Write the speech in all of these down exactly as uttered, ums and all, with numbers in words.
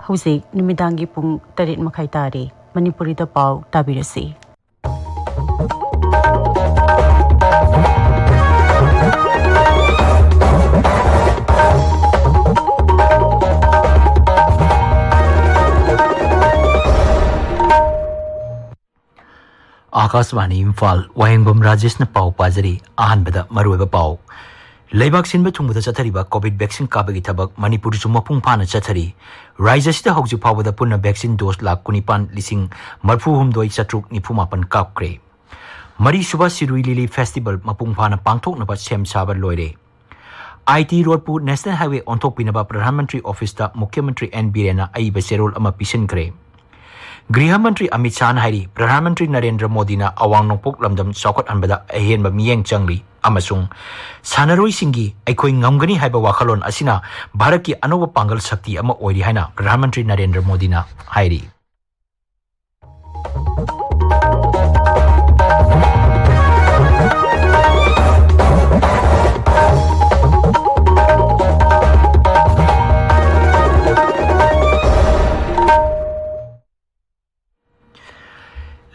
ꯍꯧꯖꯤꯛ ꯅꯨꯃꯤꯗꯥꯡꯒꯤ ꯄꯨꯡ ꯇꯔꯦꯠ ꯃꯈꯥꯏ ꯇꯥꯔꯦ꯫ ꯃꯅꯤꯄꯨꯔꯤꯗ ꯄꯥꯎ ꯇꯥꯕꯤꯔꯁꯤ꯫ ꯑꯥꯀꯥꯁꯕꯥꯅꯤ ꯏꯝꯐꯥꯜ, ꯋꯥꯍꯦꯡꯕꯝ ꯔꯥꯖꯦꯁꯅ ꯄꯥꯎ ꯄꯥꯖꯔꯤ꯫ ꯑꯍꯥꯟꯕꯗ ꯃꯔꯨꯑꯣꯏꯕ ꯄꯥꯎ꯫ ꯂꯩꯕꯥꯛ ꯁꯤꯟꯕ ꯊꯨꯡꯕꯗ ꯆꯠꯊꯔꯤꯕ ꯀꯣꯚꯤꯗ ꯚꯦꯛꯁꯤꯟ ꯀꯥꯞꯄꯒꯤ ꯊꯕꯛ ꯃꯅꯤꯄꯨꯔꯗꯁꯨ ꯃꯄꯨꯡ ꯐꯥꯅ ꯆꯠꯊꯔꯤ꯫ ꯔꯥꯖ꯭ꯌꯁꯤꯗ ꯍꯧꯖꯤꯛ ꯐꯥꯎꯕꯗ ꯄꯨꯟꯅ ꯚꯦꯛꯁꯤꯟ ꯗꯣꯁ ꯂꯥꯈ ꯀꯨꯟꯅꯤꯄꯥꯟ ꯂꯤꯁꯤꯡ ꯃꯔꯤꯐꯨꯍꯨꯝꯗꯣꯏ ꯆꯥꯇ꯭ꯔꯨꯛ ꯅꯤꯐꯨ ꯃꯥꯄꯟ ꯀꯥꯞꯈ꯭ꯔꯦ꯫ ꯃꯔꯤꯁꯨꯕ ꯁꯤꯔꯨꯏ ꯂꯤꯂꯤ ꯐꯦꯁꯇꯤꯚꯦꯜ ꯃꯄꯨꯡ ꯐꯥꯅ ꯄꯥꯡꯊꯣꯛꯅꯕ ꯁꯦꯝ ꯁꯥꯕ ꯂꯣꯏꯔꯦ꯫ ꯑꯥꯏ T ꯔꯣꯗꯄꯨ national highway ꯑꯣꯟꯊꯣꯛꯄꯤꯅꯕ Pradhan Mantri ꯑꯣꯐꯤꯁꯇ ꯃꯨꯈ꯭ꯌ ꯃꯟꯇ꯭ꯔꯤ ꯑꯦꯟ ꯕꯤꯔꯦꯟꯅ ꯑꯏꯕ ꯆꯦꯔꯣꯜ ꯑꯃ ꯄꯤꯁꯤꯟꯈ꯭ꯔꯦ꯫ ꯒ꯭ꯔꯤꯍ ꯃꯟꯇ꯭ꯔꯤ ꯑꯃꯤꯠ ꯁꯥꯍꯅ ꯍꯥꯏꯔꯤ, ꯄ꯭ꯔꯙꯥꯟ ꯃꯟꯇ꯭ꯔꯤ ꯅꯔꯦꯟꯗ꯭ꯔ ꯃꯣꯗꯤꯅ ꯑꯋꯥꯡ ꯅꯣꯡꯄꯣꯛ ꯂꯝꯗꯝ ꯆꯥꯎꯈꯠꯍꯟꯕꯗ ꯑꯍꯦꯟꯕ ꯃꯤꯠꯌꯦꯡ ꯆꯪꯂꯤ ꯑꯃꯁꯨꯡ ꯁꯥꯟꯅꯔꯣꯏꯁꯤꯡꯒꯤ "ꯑꯩꯈꯣꯏ ꯉꯝꯒꯅꯤ" ꯍꯥꯏꯕ ꯋꯥꯈꯜꯂꯣꯟ ꯑꯁꯤꯅ ꯚꯥꯔꯠꯀꯤ ꯑꯅꯧꯕ ꯄꯥꯡꯒꯜ ꯁꯛꯇꯤ ꯑꯃ ꯑꯣꯏꯔꯤ ꯍꯥꯏꯅ ꯄ꯭ꯔꯙꯥꯟ ꯃꯟꯇ꯭ꯔꯤ ꯅꯔꯦꯟꯗ꯭ꯔ ꯃꯣꯗꯤꯅ ꯍꯥꯏꯔꯤ꯫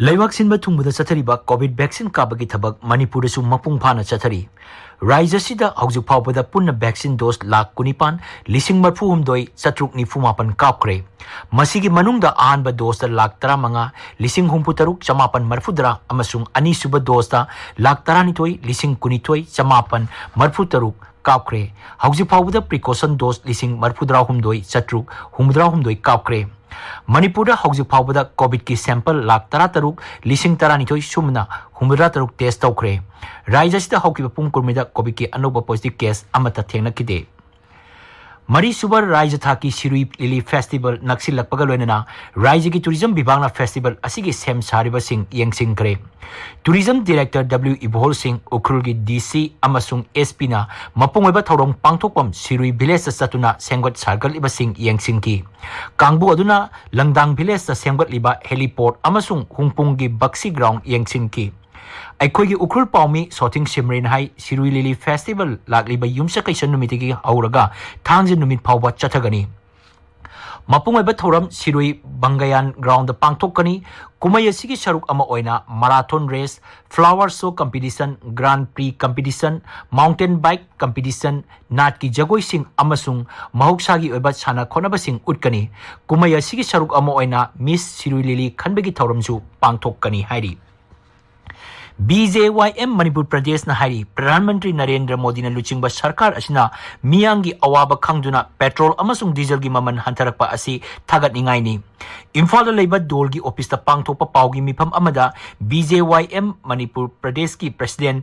ꯂꯩꯕꯥꯛ ꯁꯤꯟꯕ ꯊꯨꯡꯕꯗ ꯆꯠꯊꯔꯤꯕ ꯀꯣꯚꯤꯗ ꯚꯦꯛꯁꯤꯟ ꯀꯥꯞꯄꯒꯤ ꯊꯕꯛ ꯃꯅꯤꯄꯨꯔꯗꯁꯨ ꯃꯄꯨꯡ ꯐꯥꯅ ꯆꯠꯊꯔꯤ꯫ ꯔꯥꯖ꯭ꯌꯁꯤꯗ ꯍꯧꯖꯤꯛ ꯐꯥꯎꯕꯗ ꯄꯨꯟꯅ ꯚꯦꯛꯁꯤꯟ ꯗꯣꯁ ꯂꯥꯈ ꯀꯨꯟꯅꯤꯄꯥꯟ ꯂꯤꯁꯤꯡ ꯃꯔꯤꯐꯨꯍꯨꯝꯗꯣꯏ ꯆꯥꯇ꯭ꯔꯨꯛ ꯅꯤꯐꯨ ꯃꯥꯄꯟ ꯀꯥꯞꯈ꯭ꯔꯦ꯫ ꯃꯁꯤꯒꯤ ꯃꯅꯨꯡꯗ ꯑꯍꯥꯟꯕ ꯗꯣꯁꯇ ꯂꯥꯈ ꯇꯔꯥꯃꯉꯥ ꯂꯤꯁꯤꯡ ꯍꯨꯝꯐꯨꯇꯔꯨꯛ ꯆꯃꯥꯄꯟ ꯃꯔꯤꯐꯨꯇꯔꯥ ꯑꯃꯁꯨꯡ ꯑꯅꯤꯁꯨꯕ ꯗꯣꯁꯇ ꯂꯥꯈ ꯇꯔꯥꯅꯤꯊꯣꯏ ꯂꯤꯁꯤꯡ ꯀꯨꯟꯅꯤꯊꯣꯏ ꯆꯃꯥꯄꯟ ꯃꯔꯤꯐꯨꯇꯔꯨꯛ ꯀꯥꯞꯈ꯭ꯔꯦ꯫ ꯍꯧꯖꯤꯛ ꯐꯥꯎꯕꯗ ꯄ꯭ꯔꯤꯀꯣꯁꯟ ꯗꯣꯁ ꯂꯤꯁꯤꯡ ꯃꯔꯤꯐꯨꯇꯔꯥꯍꯨꯝꯗꯣꯏ ꯆꯥꯇ꯭ꯔꯨꯛ ꯍꯨꯝꯐꯨꯇꯔꯥꯍꯨꯝꯗꯣꯏ ꯀꯥꯞꯈ꯭ꯔꯦ꯫ ꯃꯅꯤꯄꯨꯔꯗ ꯍꯧꯖꯤꯛ ꯐꯥꯎꯕꯗ ꯀꯣꯚꯤꯗꯀꯤ ꯁꯦꯝꯄꯜ ꯂꯥꯈ ꯇꯔꯥꯇꯔꯨꯛ ꯂꯤꯁꯤꯡ ꯇꯔꯥꯅꯤꯊꯣꯏ ꯁꯨꯞꯅ ꯍꯨꯝꯐꯨꯇꯔꯥꯇꯔꯨꯛ ꯇꯦꯁ ꯇꯧꯈ꯭ꯔꯦ꯫ ꯔꯥꯖ꯭ꯌ ꯑꯁꯤꯗ ꯍꯧꯈꯤꯕ ꯄꯨꯡ ꯀꯨꯟꯃꯔꯤꯗ ꯀꯣꯚꯤꯗꯀꯤ ꯑꯅꯧꯕ ꯄꯣꯖꯤꯇꯤꯚ ꯀꯦꯁ ꯑꯃꯠꯇ ꯊꯦꯡꯅꯈꯤꯗꯦ꯫ ꯃꯔꯤꯁꯨꯕ ꯔꯥꯖ꯭ꯌ ꯊꯥꯛꯀꯤ ꯁꯤꯔꯨꯏ ꯂꯤꯂꯤ ꯐꯦꯁꯇꯤꯚꯦꯜ ꯅꯛꯁꯤꯜꯂꯛꯄꯒ ꯂꯣꯏꯅꯅ ꯔꯥꯖ꯭ꯌꯒꯤ ꯇꯨꯔꯤꯖꯝ ꯕꯤꯚꯥꯒꯅ ꯐꯦꯁꯇꯤꯚꯦꯜ ꯑꯁꯤꯒꯤ ꯁꯦꯝ ꯁꯥꯔꯤꯕꯁꯤꯡ ꯌꯦꯡꯁꯤꯟꯈ꯭ꯔꯦ꯫ ꯇꯨꯔꯤꯖꯝ ꯗꯤꯔꯦꯛꯇꯔ ꯗꯕ꯭ꯂꯤꯎ ꯏꯕꯣꯍꯜ ꯁꯤꯡ, ꯎꯈ꯭ꯔꯨꯜꯒꯤ ꯗꯤ ꯁꯤ ꯑꯃꯁꯨꯡ ꯑꯦꯁ ꯄꯤꯅ ꯃꯄꯨꯡ ꯑꯣꯏꯕ ꯊꯧꯔꯝ ꯄꯥꯡꯊꯣꯛꯐꯝ ꯁꯤꯔꯨꯏ ꯚꯤꯂꯦꯖꯇ ꯆꯠꯇꯨꯅ ꯁꯦꯝꯒꯠ ꯁꯥꯒꯠꯂꯤꯕꯁꯤꯡ ꯌꯦꯡꯁꯤꯟꯈꯤ꯫ ꯀꯥꯡꯕꯨ ꯑꯗꯨꯅ ꯂꯪꯗꯥꯡ ꯚꯤꯂꯦꯖꯇ ꯁꯦꯝꯒꯠꯂꯤꯕ ꯍꯦꯂꯤꯄꯣꯔꯠ ꯑꯃꯁꯨꯡ ꯍꯨꯡꯄꯨꯡꯒꯤ ꯕꯛꯁꯤ ꯒ꯭ꯔꯥꯎꯟ ꯌꯦꯡꯁꯤꯟꯈꯤ꯫ ꯑꯩꯈꯣꯏꯒꯤ ꯎꯈ꯭ꯔꯨꯜ ꯄꯥꯎꯃꯤ ꯁꯣꯊꯤꯡ ꯁꯤꯝꯔꯦꯟ ꯍꯥꯏ, ꯁꯤꯔꯨꯏ ꯂꯤꯂꯤ ꯐꯦꯁꯇꯤꯚꯦꯜ ꯂꯥꯛꯂꯤꯕ ꯌꯨꯝꯁꯀꯩꯁ ꯅꯨꯃꯤꯠꯇꯒꯤ ꯍꯧꯔꯒ ꯊꯥꯡꯖ ꯅꯨꯃꯤꯠ ꯐꯥꯎꯕ ꯆꯠꯊꯒꯅꯤ꯫ ꯃꯄꯨꯡ ꯑꯣꯏꯕ ꯊꯧꯔꯝ ꯁꯤꯔꯨꯏ ꯕꯪꯒꯌꯥꯟ ꯒ꯭ꯔꯥꯎꯟꯗ ꯄꯥꯡꯊꯣꯛꯀꯅꯤ꯫ ꯀꯨꯝꯍꯩ ꯑꯁꯤꯒꯤ ꯁꯔꯨꯛ ꯑꯃ ꯑꯣꯏꯅ marathon race, flower show competition, grand prix competition, mountain bike competition, ꯅꯥꯠꯀꯤ ꯖꯒꯣꯏꯁꯤꯡ ꯑꯃꯁꯨꯡ ꯃꯍꯧꯁꯥꯒꯤ ꯑꯣꯏꯕ ꯁꯥꯟꯅ ꯈꯣꯠꯅꯕꯁꯤꯡ ꯎꯠꯀꯅꯤ꯫ ꯀꯨꯝꯍꯩ ꯑꯁꯤꯒꯤ ꯁꯔꯨꯛ ꯑꯃ ꯑꯣꯏꯅ ꯃꯤꯁ ꯁꯤꯔꯨꯏ ꯂꯤꯂꯤ ꯈꯟꯕꯒꯤ ꯊꯧꯔꯝꯁꯨ ꯄꯥꯡꯊꯣꯛꯀꯅꯤ ꯍꯥꯏꯔꯤ꯫ ꯕꯤ ꯖꯦ ꯋꯥꯏ ꯑꯦꯝ ꯃꯅꯤꯄꯨꯔ ꯄ꯭ꯔꯗꯦꯁꯅ ꯍꯥꯏꯔꯤ, ꯄ꯭ꯔꯙꯥꯟ ꯃꯟꯇ꯭ꯔꯤ ꯅꯔꯦꯟꯗ꯭ꯔ ꯃꯣꯗꯤꯅ ꯂꯨꯆꯤꯡꯕ ꯁꯔꯀꯥꯔ ꯑꯁꯤꯅ ꯃꯤꯌꯥꯝꯒꯤ ꯑꯋꯥꯕ ꯈꯪꯗꯨꯅ ꯄꯦꯇ꯭ꯔꯣꯜ ꯑꯃꯁꯨꯡ ꯗꯤꯖꯜꯒꯤ ꯃꯃꯜ ꯍꯟꯊꯔꯛꯄ ꯑꯁꯤ ꯊꯥꯒꯠꯅꯤꯡꯉꯥꯏꯅꯤ꯫ ꯏꯝꯐꯥꯜꯗ ꯂꯩꯕ ꯗꯣꯜꯒꯤ ꯑꯣꯐꯤꯁꯇ ꯄꯥꯡꯊꯣꯛꯄ ꯄꯥꯎꯒꯤ ꯃꯤꯐꯝ ꯑꯃꯗ ꯕꯤ ꯖꯦ ꯋꯥꯏ ꯑꯦꯝ ꯃꯅꯤꯄꯨꯔ ꯄ꯭ꯔꯗꯦꯁꯀꯤ ꯄ꯭ꯔꯁꯤꯗꯦꯟ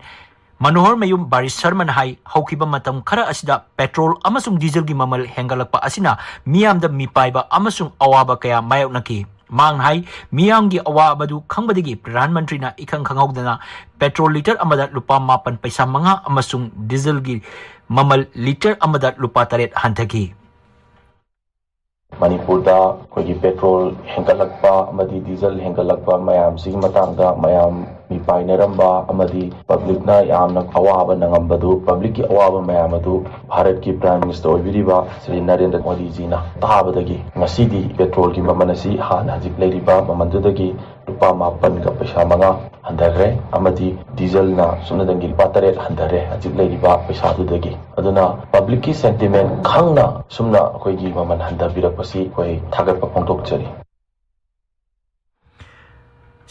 ꯃꯅꯣꯍꯔ ꯃꯌꯨꯝ ꯕꯥꯔꯤꯁ ꯁꯔꯃꯅ ꯍꯥꯏ, ꯍꯧꯈꯤꯕ ꯃꯇꯝ ꯈꯔ ꯑꯁꯤꯗ ꯄꯦꯇ꯭ꯔꯣꯜ ꯑꯃꯁꯨꯡ ꯗꯤꯖꯜꯒꯤ ꯃꯃꯜ ꯍꯦꯟꯒꯠꯂꯛꯄ ꯑꯁꯤꯅ ꯃꯤꯌꯥꯝꯗ ꯃꯤꯄꯥꯏꯕ ꯑꯃꯁꯨꯡ ꯑꯋꯥꯕ ꯀꯌꯥ ꯃꯥꯌꯣꯛꯅꯈꯤ꯫ ꯃꯍꯥꯛꯅ ꯍꯥꯏ, ꯃꯤꯌꯥꯝꯒꯤ ꯑꯋꯥꯕꯗꯨ ꯈꯪꯕꯗꯒꯤ ꯄ꯭ꯔꯙꯥꯟ ꯃꯟꯇ꯭ꯔꯤꯅ ꯏꯈꯪ ꯈꯪꯍꯧꯗꯅ ꯄꯦꯇ꯭ꯔꯣꯜ ꯂꯤꯇꯔ ꯑꯃꯗ ꯂꯨꯄꯥ ꯃꯥꯄꯟ ꯄꯩꯁꯥ ꯃꯉꯥ ꯑꯃꯁꯨꯡ ꯗꯤꯖꯜꯒꯤ ꯃꯃꯜ ꯂꯤꯇꯔ ꯑꯃꯗ ꯂꯨꯄꯥ ꯇꯔꯦꯠ ꯍꯟꯊꯈꯤ꯫ ꯃꯅꯤꯄꯨꯔꯗ ꯑꯩꯈꯣꯏꯒꯤ ꯄꯦꯇ꯭ꯔꯣꯜ ꯍꯦꯟꯒꯠꯂꯛꯄ ꯑꯃꯗꯤ ꯗꯤꯖꯜ ꯍꯦꯟꯒꯠꯂꯛꯄ ꯃꯌꯥꯝꯁꯤꯒꯤ ꯃꯇꯥꯡꯗ ꯃꯌꯥꯝ ꯃꯤꯄꯥꯏꯅꯔꯝꯕ ꯑꯃꯗꯤ ꯄꯕ꯭ꯂꯤꯛꯅ ꯌꯥꯝꯅ ꯑꯋꯥꯕ ꯅꯪꯉꯝꯕꯗꯨ, ꯄꯕ꯭ꯂꯤꯛꯀꯤ ꯑꯋꯥꯕ ꯃꯌꯥꯝ ꯑꯗꯨ ꯚꯥꯔꯠꯀꯤ ꯄ꯭ꯔꯥꯏꯝ ꯃꯤꯅꯤꯁꯇꯔ ꯑꯣꯏꯕꯤꯔꯤꯕ ꯁ꯭ꯔꯤ ꯅꯔꯦꯟꯗ꯭ꯔ ꯃꯣꯗꯤꯖꯤꯅ ꯇꯥꯕꯗꯒꯤ ꯉꯁꯤꯗꯤ ꯄꯦꯇ꯭ꯔꯣꯜꯒꯤ ꯃꯃꯜ ꯑꯁꯤ ꯍꯥꯟꯅ ꯍꯧꯖꯤꯛ ꯂꯩꯔꯤꯕ ꯃꯃꯜꯗꯨꯗꯒꯤ ꯂꯨꯄꯥ ꯃꯥꯄꯟꯒ ꯄꯩꯁꯥ ꯃꯉꯥ ꯍꯟꯊꯈ꯭ꯔꯦ ꯑꯃꯗꯤ ꯗꯤꯖꯜꯅ ꯁꯨꯞꯅꯗꯪꯒꯤ ꯂꯨꯄꯥ ꯇꯔꯦꯠ ꯍꯟꯊꯔꯦ ꯍꯧꯖꯤꯛ ꯂꯩꯔꯤꯕ ꯄꯩꯁꯥꯗꯨꯗꯒꯤ꯫ ꯑꯗꯨꯅ ꯄꯕ꯭ꯂꯤꯛꯀꯤ ꯁꯦꯟꯇꯤꯃꯦꯟ ꯈꯪꯅ ꯁꯨꯝꯅ ꯑꯩꯈꯣꯏꯒꯤ ꯃꯃꯜ ꯍꯟꯊꯕꯤꯔꯛꯄꯁꯤ ꯑꯩꯈꯣꯏ ꯊꯥꯒꯠꯄ ꯐꯣꯡꯗꯣꯛꯆꯔꯤ꯫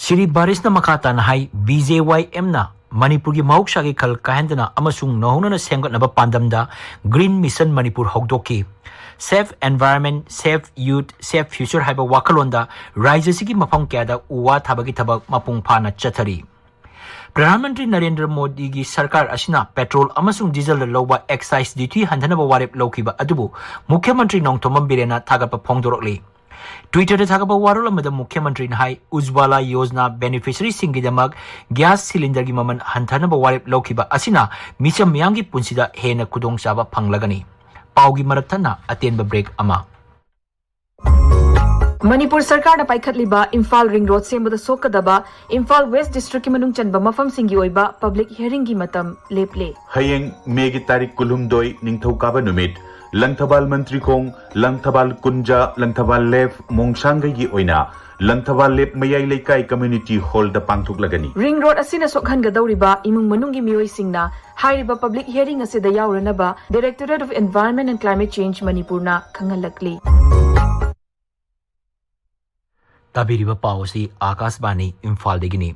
ꯁꯤꯔꯤ ꯕꯥꯔꯤꯁꯅ ꯃꯈꯥ ꯇꯥꯅ ꯍꯥꯏ, ꯕꯤ ꯖꯦ ꯋꯥꯏ ꯑꯦꯝꯅ ꯃꯅꯤꯄꯨꯔꯒꯤ ꯃꯍꯧꯁꯥꯒꯤ ꯈꯜ ꯀꯥꯏꯍꯟꯗꯅ ꯑꯃꯁꯨꯡ ꯅꯧꯍꯧꯅꯅ ꯁꯦꯝꯒꯠꯅꯕ ꯄꯥꯟꯗꯝꯗ ꯒ꯭ꯔꯤꯟ ꯃꯤꯁꯟ ꯃꯅꯤꯄꯨꯔ ꯍꯧꯗꯣꯛꯈꯤ꯫ Safe environment, safe youth, safe future ꯍꯥꯏꯕ ꯋꯥꯈꯜꯂꯣꯟꯗ ꯔꯥꯖ꯭ꯌ ꯑꯁꯤꯒꯤ ꯃꯐꯝ ꯀꯌꯥꯗ ꯎ ꯋꯥ ꯊꯥꯕꯒꯤ ꯊꯕꯛ ꯃꯄꯨꯡ ꯐꯥꯅ ꯆꯠꯊꯔꯤ꯫ ꯄ꯭ꯔꯙꯥꯟ ꯃꯟꯇ꯭ꯔꯤ ꯅꯔꯦꯟꯗ꯭ꯔ ꯃꯣꯗꯤꯒꯤ ꯁꯔꯀꯥꯔ ꯑꯁꯤꯅ ꯄꯦꯇ꯭ꯔꯣꯜ ꯑꯃꯁꯨꯡ ꯗꯤꯖꯜꯗ ꯂꯧꯕ ꯑꯦꯛꯁꯥꯏꯖ ꯗ꯭ꯌꯨꯇꯤ ꯍꯟꯊꯅꯕ ꯋꯥꯔꯦꯞ ꯂꯧꯈꯤꯕ ꯑꯗꯨꯕꯨ ꯃꯨꯈ꯭ꯌ ꯃꯟꯇ꯭ꯔꯤ ꯅꯣꯡꯊꯣꯝꯕꯝ ꯕꯤꯔꯦꯟꯅ ꯊꯥꯒꯠꯄ ꯐꯣꯡꯗꯣꯔꯛꯂꯤ꯫ ꯇ꯭ꯋꯤꯇꯔꯗ ꯊꯥꯒꯠꯄ ꯋꯥꯔꯣꯜ ꯑꯃꯗ ꯃꯨꯈ꯭ꯌ ꯃꯟꯇ꯭ꯔꯤꯅ ꯍꯥꯏ, ꯎꯖ꯭ꯋꯥꯂꯥ ꯌꯣꯖꯅꯥ ꯕꯦꯅꯤꯐꯤꯁꯔꯤꯁꯤꯡꯒꯤꯗꯃꯛ ꯒ꯭ꯌꯥꯁ ꯁꯤꯂꯤꯟꯗꯔꯒꯤ ꯃꯃꯜ ꯍꯟꯊꯅꯕ ꯋꯥꯔꯦꯞ ꯂꯧꯈꯤꯕ ꯑꯁꯤꯅ ꯃꯤꯆꯝ ꯃꯤꯌꯥꯝꯒꯤ ꯄꯨꯟꯁꯤꯗ ꯍꯦꯟꯅ ꯈꯨꯗꯣꯡꯆꯥꯕ ꯐꯪꯂꯒꯅꯤ꯫ ꯄꯥꯎꯒꯤ ꯃꯔꯛ ꯊꯠꯅ ꯑꯇꯦꯟꯕ ꯕ꯭ꯔꯦꯛ ꯑꯃ꯫ ꯃꯅꯤꯄꯨꯔ ꯁꯔꯀꯥꯔꯅ ꯄꯥꯏꯈꯠꯂꯤꯕ ꯏꯝꯐꯥꯜ ꯔꯤꯡ ꯔꯣꯗ ꯁꯦꯝꯕꯗ ꯁꯣꯛꯀꯗꯕ ꯏꯝꯐꯥꯜ ꯋꯦꯁ ꯗꯤꯁꯇ꯭ꯔꯤꯛꯀꯤ ꯃꯅꯨꯡ ꯆꯟꯕ ꯃꯐꯝꯁꯤꯡꯒꯤ ꯑꯣꯏꯕ ꯄꯕ꯭ꯂꯤꯛ ꯍꯤꯌꯔꯤꯡꯒꯤ ꯃꯇꯝ ꯂꯦꯞꯂꯦ꯫ ꯍꯌꯦꯡ ꯃꯦꯒꯤ ꯇꯥꯔꯤꯛ ꯀꯨꯟꯍꯨꯝꯗꯣꯏ, ꯅꯤꯡꯊꯧꯀꯥꯕ ꯅꯨꯃꯤꯠ, ꯂꯪꯊꯕꯥꯜ ꯃꯟꯇ꯭ꯔꯤꯈꯣꯡ, ꯂꯪꯊꯕꯥꯜ ꯀꯨꯟꯖꯥ, ꯂꯪꯊꯕꯥꯜ ꯂꯦꯞ ꯃꯣꯡꯁꯥꯡꯒꯩꯒꯤ ꯑꯣꯏꯅ ꯂꯪꯊꯕꯥꯜ ꯂꯦꯞ ꯃꯌꯥꯏ ꯂꯩꯀꯥꯏ ꯀꯝꯃ꯭ꯌꯨꯅꯤꯇꯤ ꯍꯣꯜꯗ ꯄꯥꯡꯊꯣꯛꯂꯒꯅꯤ꯫ ꯔꯤꯡ ꯔꯣꯗ ꯑꯁꯤꯅ ꯁꯣꯛꯍꯟꯒꯗꯧꯔꯤꯕ ꯏꯃꯨꯡ ꯃꯅꯨꯡꯒꯤ ꯃꯤꯑꯣꯏꯁꯤꯡꯅ ꯍꯥꯏꯔꯤꯕ ꯄꯕ꯭ꯂꯤꯛ ꯍꯤꯌꯔꯤꯡ ꯑꯁꯤꯗ ꯌꯥꯎꯔꯅꯕ Directorate of Environment and Climate Change ꯃꯅꯤꯄꯨꯔꯅ ꯈꯪꯍꯜꯂꯛꯂꯤ꯫ ꯇꯥꯕꯤꯔꯤꯕ ꯄꯥꯎ ꯑꯁꯤ ꯑꯥꯀꯥꯁꯕꯥꯅꯤ ꯏꯝꯐꯥꯜꯗꯒꯤꯅꯤ꯫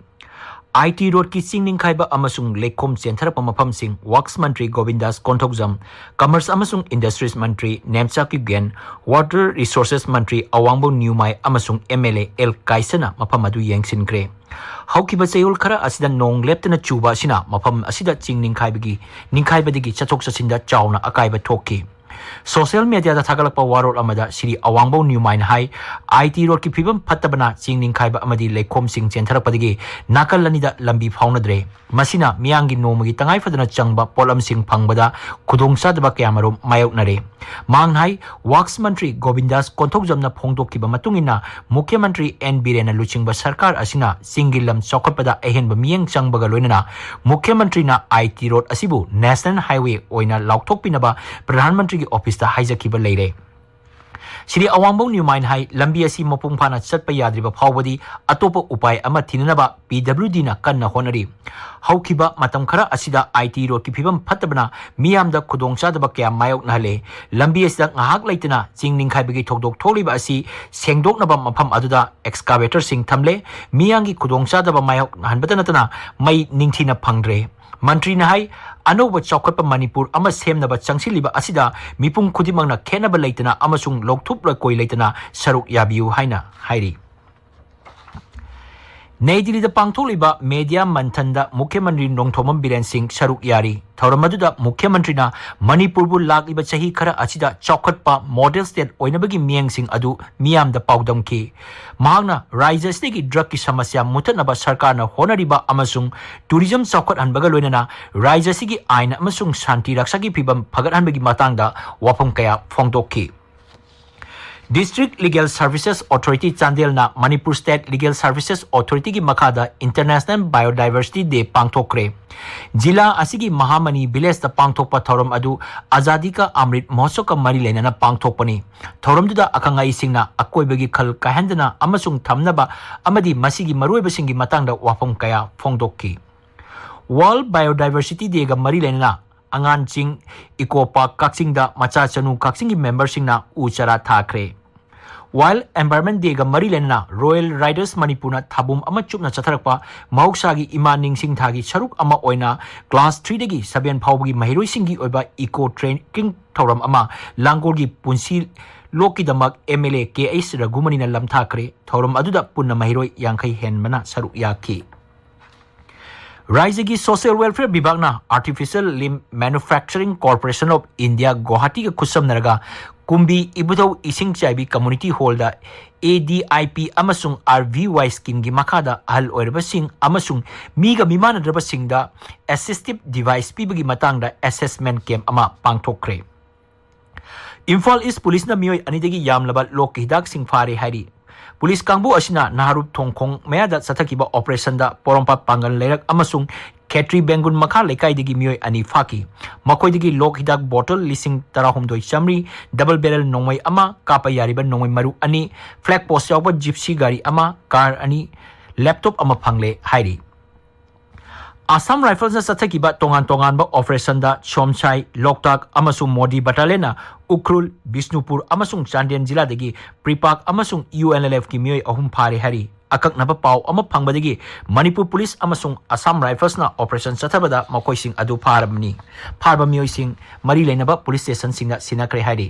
ꯑꯥꯏ ꯇꯤ ꯔꯣꯗꯀꯤ ꯆꯤꯡ ꯅꯤꯡꯈꯥꯏꯕ ꯑꯃꯁꯨꯡ ꯂꯩꯈꯣꯝ ꯆꯦꯟꯊꯔꯛꯄ ꯃꯐꯝꯁꯤꯡ ꯋꯥꯔꯛꯁ ꯃꯟꯇ꯭ꯔꯤ ꯒꯣꯕꯤꯟꯗꯥꯁ ꯀꯣꯟꯊꯧꯖꯝ, ꯀꯃꯔꯁ ꯑꯃꯁꯨꯡ ꯏꯟꯗꯁꯇ꯭ꯔꯤꯁ ꯃꯟꯇ꯭ꯔꯤ ꯅꯦꯝꯆꯥ ꯀꯤꯞꯒꯦꯟ, ꯋꯥꯇꯔ ꯔꯤꯁꯣꯔꯁꯦꯁ ꯃꯟꯇ꯭ꯔꯤ ꯑꯋꯥꯡꯕꯧ ꯅ꯭ꯌꯨꯃꯥꯏ ꯑꯃꯁꯨꯡ ꯑꯦꯝ ꯑꯦꯜ ꯑꯦ ꯑꯦꯜ ꯀꯥꯏꯁꯅ ꯃꯐꯝ ꯑꯗꯨ ꯌꯦꯡꯁꯤꯟꯈ꯭ꯔꯦ꯫ ꯍꯧꯈꯤꯕ ꯆꯌꯣꯜ ꯈꯔ ꯑꯁꯤꯗ ꯅꯣꯡ ꯂꯦꯞꯇꯅ ꯆꯨꯕ ꯑꯁꯤꯅ ꯃꯐꯝ ꯑꯁꯤꯗ ꯆꯤꯡ ꯅꯤꯡꯈꯥꯏꯕꯒꯤ, ꯅꯤꯡꯈꯥꯏꯕꯗꯒꯤ ꯆꯠꯊꯣꯛ ꯆꯠꯁꯤꯟꯗ ꯆꯥꯎꯅ ꯑꯀꯥꯏꯕ ꯊꯣꯛꯈꯤ꯫ ꯁꯣꯁꯤꯌꯦꯜ ꯃꯦꯗꯤꯌꯥꯗ ꯊꯥꯒꯠꯂꯛꯄ ꯋꯥꯔꯣꯜ ꯑꯃꯗ ꯁ꯭ꯔꯤ ꯑꯋꯥꯡꯕꯧ ꯅ꯭ꯌꯨꯃꯥꯏꯅ ꯍꯥꯏ, ꯑꯥꯏ ꯇꯤ ꯔꯣꯗꯀꯤ ꯐꯤꯕꯝ ꯐꯠꯇꯕꯅ ꯆꯤꯡ ꯅꯤꯡꯈꯥꯏꯕ ꯑꯃꯗꯤ ꯂꯩꯈꯣꯝꯁꯤꯡ ꯆꯦꯟꯊꯔꯛꯄꯗꯒꯤ ꯅꯥꯀꯜ ꯑꯅꯤꯗ ꯂꯝꯕꯤ ꯐꯥꯎꯅꯗ꯭ꯔꯦ꯫ ꯃꯁꯤꯅ ꯃꯤꯌꯥꯝꯒꯤ ꯅꯣꯡꯃꯒꯤ ꯇꯉꯥꯏꯐꯗꯅ ꯆꯪꯕ ꯄꯣꯠꯂꯝꯁꯤꯡ ꯐꯪꯕꯗ ꯈꯨꯗꯣꯡꯆꯥꯗꯕ ꯀꯌꯥꯃꯔꯨꯝ ꯃꯥꯌꯣꯛꯅꯔꯦ꯫ ꯃꯍꯥꯛꯅ ꯍꯥꯏ, ꯋꯥꯔꯛꯁ ꯃꯟꯇ꯭ꯔꯤ ꯒꯣꯕꯤꯟꯗꯥꯁ ꯀꯣꯟꯊꯧꯖꯝꯅ ꯐꯣꯡꯗꯣꯛꯈꯤꯕ ꯃꯇꯨꯡ ꯏꯟꯅ ꯃꯨꯈ꯭ꯌ ꯃꯟꯇ꯭ꯔꯤ ꯑꯦꯟ ꯕꯤꯔꯦꯟꯅ ꯂꯨꯆꯤꯡꯕ ꯁꯔꯀꯥꯔ ꯑꯁꯤꯅ ꯆꯤꯡꯒꯤ ꯂꯝ ꯆꯥꯎꯈꯠꯄꯗ ꯑꯍꯦꯟꯕ ꯃꯤꯠꯌꯦꯡ ꯆꯪꯕꯒ ꯂꯣꯏꯅꯅ ꯃꯨꯈ꯭ꯌ ꯃꯟꯇ꯭ꯔꯤꯅ ꯑꯥꯏ ꯇꯤ ꯔꯣꯗ ꯑꯁꯤꯕꯨ ꯅꯦꯁꯅꯦꯜ ꯍꯥꯏꯋꯦ ꯑꯣꯏꯅ ꯂꯥꯎꯊꯣꯛꯄꯤꯅꯕ ꯄ꯭ꯔꯙꯥꯟ ꯃꯟꯇ꯭ꯔꯤꯒꯤ ꯑꯣꯐꯤꯁꯇ ꯍꯥꯏꯖꯈꯤꯕ ꯂꯩꯔꯦ꯫ ꯁ꯭ꯔꯤ ꯑꯋꯥꯡꯕꯧ ꯅ꯭ꯌꯨꯃꯥꯏꯅ ꯍꯥꯏ, ꯂꯝꯕꯤ ꯑꯁꯤ ꯃꯄꯨꯡ ꯐꯥꯅ ꯆꯠꯄ ꯌꯥꯗ꯭ꯔꯤꯕ ꯐꯥꯎꯕꯗꯤ ꯑꯇꯣꯞꯄ ꯎꯄꯥꯏ ꯑꯃ ꯊꯤꯅꯅꯕ ꯄꯤ ꯗꯕ꯭ꯂꯤꯎ ꯗꯤꯅ ꯀꯟꯅ ꯍꯣꯠꯅꯔꯤ꯫ ꯍꯧꯈꯤꯕ ꯃꯇꯝ ꯈꯔ ꯑꯁꯤꯗ ꯑꯥꯏ ꯇꯤ ꯔꯣꯗꯀꯤ ꯐꯤꯕꯝ ꯐꯠꯇꯕꯅ ꯃꯤꯌꯥꯝꯗ ꯈꯨꯗꯣꯡꯆꯥꯗꯕ ꯀꯌꯥ ꯃꯥꯌꯣꯛꯅꯍꯜꯂꯦ꯫ ꯂꯝꯕꯤ ꯑꯁꯤꯗ ꯉꯥꯏꯍꯥꯛ ꯂꯩꯇꯅ ꯆꯤꯡ ꯅꯤꯡꯈꯥꯏꯕꯒꯤ ꯊꯧꯗꯣꯛ ꯊꯣꯛꯂꯤꯕ ꯑꯁꯤ ꯁꯦꯡꯗꯣꯛꯅꯕ ꯃꯐꯝ ꯑꯗꯨꯗ ꯑꯦꯛꯁꯀꯥꯚꯦꯇꯔꯁꯤꯡ ꯊꯝꯂꯦ꯫ ꯃꯤꯌꯥꯝꯒꯤ ꯈꯨꯗꯣꯡꯆꯥꯗꯕ ꯃꯥꯌꯣꯛꯅꯍꯟꯕꯇ ꯅꯠꯇꯅ ꯃꯩ ꯅꯤꯡꯊꯤꯅ ꯐꯪꯗ꯭ꯔꯦ꯫ ꯃꯟꯇ꯭ꯔꯤꯅ ꯍꯥꯏ, ꯑꯅꯧꯕ ꯆꯥꯎꯈꯠꯄ ꯃꯅꯤꯄꯨꯔ ꯑꯃ ꯁꯦꯝꯅꯕ ꯆꯪꯁꯤꯜꯂꯤꯕ ꯑꯁꯤꯗ ꯃꯤꯄꯨꯝ ꯈꯨꯗꯤꯡꯃꯛꯅ ꯈꯦꯠꯅꯕ ꯂꯩꯇꯅ ꯑꯃꯁꯨꯡ ꯂꯧꯊꯨꯞ ꯂꯣꯏꯀꯣꯏ ꯂꯩꯇꯅ ꯁꯔꯨꯛ ꯌꯥꯕꯤꯌꯨ ꯍꯥꯏꯅ ꯍꯥꯏꯔꯤ꯫ ꯅꯩ ꯗꯤꯜꯂꯤꯗ ꯄꯥꯡꯊꯣꯛꯂꯤꯕ ꯃꯦꯗꯤꯌꯥ ꯃꯟꯊꯟꯗ ꯃꯨꯈ꯭ꯌ ꯃꯟꯇ꯭ꯔꯤ ꯅꯣꯡꯊꯣꯝꯕꯝ ꯕꯤꯔꯦꯟ ꯁꯤꯡ ꯁꯔꯨꯛ ꯌꯥꯔꯤ꯫ ꯊꯧꯔꯝ ꯑꯗꯨꯗ ꯃꯨꯈ꯭ꯌ ꯃꯟꯇ꯭ꯔꯤꯅ ꯃꯅꯤꯄꯨꯔꯕꯨ ꯂꯥꯛꯂꯤꯕ ꯆꯍꯤ ꯈꯔ ꯑꯁꯤꯗ ꯆꯥꯎꯈꯠꯄ ꯃꯣꯗꯦꯜ ꯁ꯭ꯇꯦꯠ ꯑꯣꯏꯅꯕꯒꯤ ꯃꯤꯠꯌꯦꯡꯁꯤꯡ ꯑꯗꯨ ꯃꯤꯌꯥꯝꯗ ꯄꯥꯎꯗꯝꯈꯤ꯫ ꯃꯍꯥꯛꯅ ꯔꯥꯖ꯭ꯌ ꯑꯁꯤꯗꯒꯤ ꯗ꯭ꯔꯒꯀꯤ ꯁꯃꯁ꯭ꯌꯥ ꯃꯨꯊꯠꯅꯕ ꯁꯔꯀꯥꯔꯅ ꯍꯣꯠꯅꯔꯤꯕ ꯑꯃꯁꯨꯡ ꯇꯨꯔꯤꯖꯝ ꯆꯥꯎꯈꯠꯍꯟꯕꯒ ꯂꯣꯏꯅꯅ ꯔꯥꯖ꯭ꯌ ꯑꯁꯤꯒꯤ ꯑꯥꯏꯟ ꯑꯃꯁꯨꯡ ꯁꯥꯟꯇꯤ ꯔꯛꯁꯥꯒꯤ ꯐꯤꯚꯝ ꯐꯒꯠꯍꯟꯕꯒꯤ ꯃꯇꯥꯡꯗ ꯋꯥꯐꯝ ꯀꯌꯥ ꯐꯣꯡꯗꯣꯛꯈꯤ꯫ District Legal Services Authority ꯆꯥꯟꯗꯦꯜꯅ Manipur State Legal Services Authorityꯒꯤ ꯃꯈꯥꯗ International Biodiversity Day ꯄꯥꯡꯊꯣꯛꯈ꯭ꯔꯦ꯫ ꯖꯤꯂꯥ ꯑꯁꯤꯒꯤ ꯃꯍꯥꯃꯅꯤ ꯚꯤꯂꯦꯖꯇ ꯄꯥꯡꯊꯣꯛꯄ ꯊꯧꯔꯝ ꯑꯗꯨ ꯑꯖꯥꯗꯤ ꯀꯥ ꯑꯃ꯭ꯔꯤꯠ ꯃꯍꯣꯠꯁꯕꯀ ꯃꯔꯤ ꯂꯩꯅꯅ ꯄꯥꯡꯊꯣꯛꯄꯅꯤ꯫ ꯊꯧꯔꯝꯗꯨꯗ ꯑꯈꯪ ꯑꯍꯩꯁꯤꯡꯅ ꯑꯀꯣꯏꯕꯒꯤ ꯈꯜ ꯀꯥꯏꯍꯟꯗꯅ ꯑꯃꯁꯨꯡ ꯊꯝꯅꯕ ꯑꯃꯗꯤ ꯃꯁꯤꯒꯤ ꯃꯔꯨꯑꯣꯏꯕꯁꯤꯡꯒꯤ ꯃꯇꯥꯡꯗ ꯋꯥꯐꯝ ꯀꯌꯥ ꯐꯣꯡꯗꯣꯛꯈꯤ꯫ World Biodiversity Dayꯒ ꯃꯔꯤ ꯂꯩꯅꯅ ꯑꯉꯥꯟ ꯆꯤꯡ Eco Park ꯀꯛꯆꯤꯡꯗ ꯃꯆꯥ ꯆꯅꯨ ꯀꯛꯆꯤꯡꯒꯤ memberꯁꯤꯡꯅ ꯎ ꯆꯥꯔꯥ ꯊꯥꯈ꯭ꯔꯦ꯫ World Environment Dayꯒ ꯃꯔꯤ ꯂꯩꯅꯅ Royal Riders ꯃꯅꯤꯄꯨꯔꯅ ꯊꯥꯕꯨꯝ ꯑꯃ ꯆꯨꯞꯅ ꯆꯠꯊꯔꯛꯄ ꯃꯍꯧꯁꯥꯒꯤ ꯏꯃꯥ ꯅꯤꯡꯁꯤꯡ ꯊꯥꯒꯤ ꯁꯔꯨꯛ ꯑꯃ ꯑꯣꯏꯅ class threeꯗꯒꯤ seven ꯐꯥꯎꯕꯒꯤ ꯃꯍꯩꯔꯣꯏꯁꯤꯡꯒꯤ ꯑꯣꯏꯕ eco trekking ꯊꯧꯔꯝ ꯑꯃ ꯂꯥꯡꯒꯣꯜꯒꯤ ꯄꯨꯟꯁꯤ ꯂꯣꯛꯀꯤꯗꯃꯛ MLA ꯀꯦ ꯑꯩꯆ ꯔꯘꯨꯃꯅꯤꯅ ꯂꯝꯊꯥꯈ꯭ꯔꯦ꯫ ꯊꯧꯔꯝ ꯑꯗꯨꯗ ꯄꯨꯟꯅ ꯃꯍꯩꯔꯣꯏ ꯌꯥꯡꯈꯩ ꯍꯦꯟꯕꯅ ꯁꯔꯨꯛ ꯌꯥꯈꯤ꯫ ꯔꯥꯏꯖ꯭ꯌꯒꯤ Social Welfare ꯕꯤꯚꯥꯒꯅ Artificial Limb Manufacturing Corporation of India ꯒꯨꯋꯥꯍꯥꯇꯤꯒ ꯈꯨꯠꯁꯝꯅꯔꯒ ꯀꯨꯝꯕꯤ ꯏꯕꯨꯙꯧ ꯏꯁꯤꯡ ꯆꯥꯏꯕꯤ community hallꯗ ADIP ꯑꯃꯁꯨꯡ RVY schemeꯒꯤ ꯃꯈꯥꯗ ꯑꯍꯜ ꯑꯣꯏꯔꯕꯁꯤꯡ ꯑꯃꯁꯨꯡ ꯃꯤꯒ ꯃꯤꯃꯥꯟꯅꯗ꯭ꯔꯕꯁꯤꯡꯗ assistive device ꯄꯤꯕꯒꯤ ꯃꯇꯥꯡꯗ assessment camp ꯑꯃ ꯄꯥꯡꯊꯣꯛꯈ꯭ꯔꯦ꯫ ꯏꯝꯐꯥꯜ ꯏꯁ ꯄꯨꯂꯤꯁꯅ ꯃꯤꯑꯣꯏ ꯑꯅꯤꯗꯒꯤ ꯌꯥꯝꯂꯕ ꯂꯣꯛꯀꯤ ꯍꯤꯗꯥꯛꯁꯤꯡ ꯐꯥꯔꯦ ꯍꯥꯏꯔꯤ꯫ ꯄꯨꯂꯤꯁ ꯀꯥꯡꯕꯨ ꯑꯁꯤꯅ ꯅꯍꯥꯔꯨꯞ ꯊꯣꯡꯈꯣꯡ ꯃꯌꯥꯗ ꯆꯠꯊꯈꯤꯕ operationꯗ ꯄꯣꯔꯣꯝꯄꯥꯠ ꯄꯥꯡꯒꯜ ꯂꯩꯔꯛ ꯑꯃꯁꯨꯡ ꯈꯦꯇ꯭ꯔꯤ ꯕꯦꯡꯒꯨꯟ ꯃꯈꯥ ꯂꯩꯀꯥꯏꯗꯒꯤ ꯃꯤꯑꯣꯏ ꯑꯅꯤ ꯐꯥꯈꯤ꯫ ꯃꯈꯣꯏꯗꯒꯤ ꯂꯣꯛ ꯍꯤꯗꯥꯛ bottle ꯂꯤꯁꯤꯡ ꯇꯔꯥꯍꯨꯝꯗꯣꯏ ꯆꯥꯃꯔꯤ, double barrel ꯅꯣꯡꯃꯩ ꯑꯃ, ꯀꯥꯞꯄ ꯌꯥꯔꯤꯕ ꯅꯣꯡꯃꯩ ꯃꯔꯨ ꯑꯅꯤ, flag post ꯌꯥꯎꯕ Gypsy ꯒꯥꯔꯤ ꯑꯃ, car ꯑꯅꯤ, laptop ꯑꯃ ꯐꯪꯂꯦ ꯍꯥꯏꯔꯤ꯫ Assam Riflesꯅ ꯆꯠꯊꯈꯤꯕ ꯇꯣꯉꯥꯟ ꯇꯣꯉꯥꯟꯕ operationꯗ ꯁꯣꯝꯁꯥꯏ, ꯂꯣꯛꯇꯥꯛ ꯑꯃꯁꯨꯡ ꯃꯣꯗꯤ battalionꯅ ꯎꯈ꯭ꯔꯨꯜ, ꯕꯤꯁꯅꯨꯄꯨꯔ ꯑꯃꯁꯨꯡ ꯆꯥꯟꯗꯦꯜ ꯖꯤꯂꯥꯗꯒꯤ PREPAK ꯑꯃꯁꯨꯡ UNLFꯀꯤ ꯃꯤꯑꯣꯏ ꯑꯍꯨꯝ ꯐꯥꯔꯦ ꯍꯥꯏꯔꯤ꯫ ꯑꯀꯛꯅꯕ ꯄꯥꯎ ꯑꯃ ꯐꯪꯕꯗꯒꯤ ꯃꯅꯤꯄꯨꯔ ꯄꯨꯂꯤꯁ ꯑꯃꯁꯨꯡ Assam Riflesꯅ operation ꯆꯠꯊꯕꯗ ꯃꯈꯣꯏꯁꯤꯡ ꯑꯗꯨ ꯐꯥꯔꯕꯅꯤ꯫ ꯐꯥꯔꯕ ꯃꯤꯑꯣꯏꯁꯤꯡ ꯃꯔꯤ ꯂꯩꯅꯕ ꯄꯨꯂꯤꯁ stationꯁꯤꯡꯗ ꯁꯤꯟꯅꯈ꯭ꯔꯦ ꯍꯥꯏꯔꯤ꯫